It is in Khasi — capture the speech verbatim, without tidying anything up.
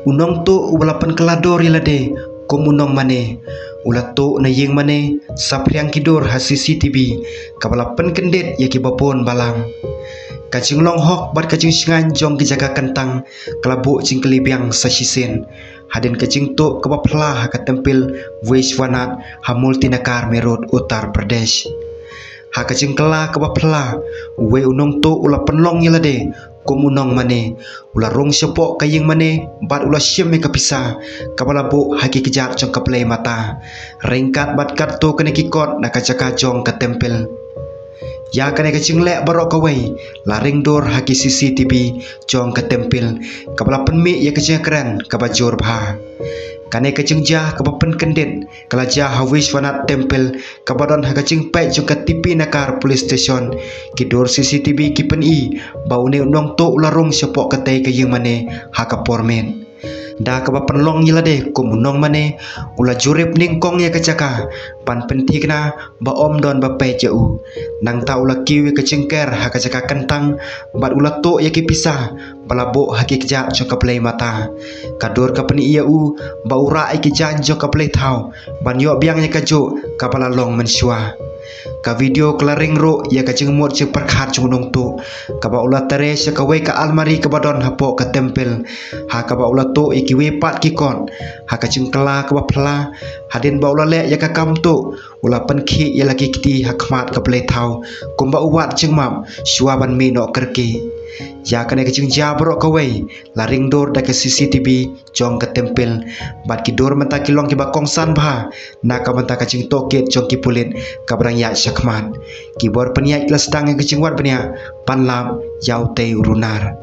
U nongtuh uba la pynkylla dur ïa lade kum u nongmane u la tuh na ïing mane saphriang ki dur ha C C T V kaba la pynkyndit ïa kiba bun balang. Ka jinglong hok bad ka jingshngaiñ jong ki jaka kyntang ka la buh jingkylli biang sa shisien hadien ka jingtuh kaba phylla ha ka tempil Vishwanath ha Multinagar Meerut, Uttar Pradesh. Ha ka jingkylla kaba phylla, uwei u nongtuh u la pynlong ïa lade kum u nongmane. U la rung shapoh ka ïing mane bad u la shim ïa ka pisa kaba la buh ha ki kjat jong ka blei mata, ryngkat bad katto katne ki kot na ka jaka jong ka tempil. Ïa kane ka jingleh baroh kawei la ring dur ha ki C C T V jong ka tempil, kaba la pynmih ïa ka jingkren kaba jur bha. Kane ka jingjia kaba pynkyndit ka la jia ha Vishwanath Temple, kaba don ha ka jingpeit jong ka T P Nagar Police Station. Ki dur C C T V ki pyni ba une u nongtuh u la rung shapoh katei ka ïing mane ha ka por miet. Da kaba pynlong ïa lade kum u nongmane, u la jurip nyngkong ïa ka jaka ban pynthikna ba ym don ba peit ïa u. Nangta u la kiew ïa ka jingker ha ka jaka kyntang bad u la tuh ïa ki pisa ba la buh ha ki kjat jong ka blei mata. Ka dur ka pyni ïa u ba u rah ïa ki jaiñ jong ka blei thaw ban ïoh biang ïa kajuh kaba la long mynshuwa. Ka video ka la ring ruh ïa ka jingmut jingpyrkhat jong u nongtuh, kaba u la trei sha kawei ka almari kaba don hapoh ka tempil, ha kaba u la tuh ïa kiwei pat ki kot. Ha ka jingkylla kaba phylla, hadien ba u la leh ïa ka kam tuh, u la pynkhih ïa la ki kti ha khmat ka blei thaw kumba u wad jingmap shuwa ban mih noh kyrkieh. Ïa kane ka jingjia baroh kawei la ring dur da ka C C T V jong ka tempil, bad ki dur mynta ki long kiba kongsan bha na ka bynta ka jingtohkit jong ki pulit kaba dang ïaid shakhmat. Ki bor pynïaid ki la sdang ïa ka jingwad bniah ban lap ïa utei u runar.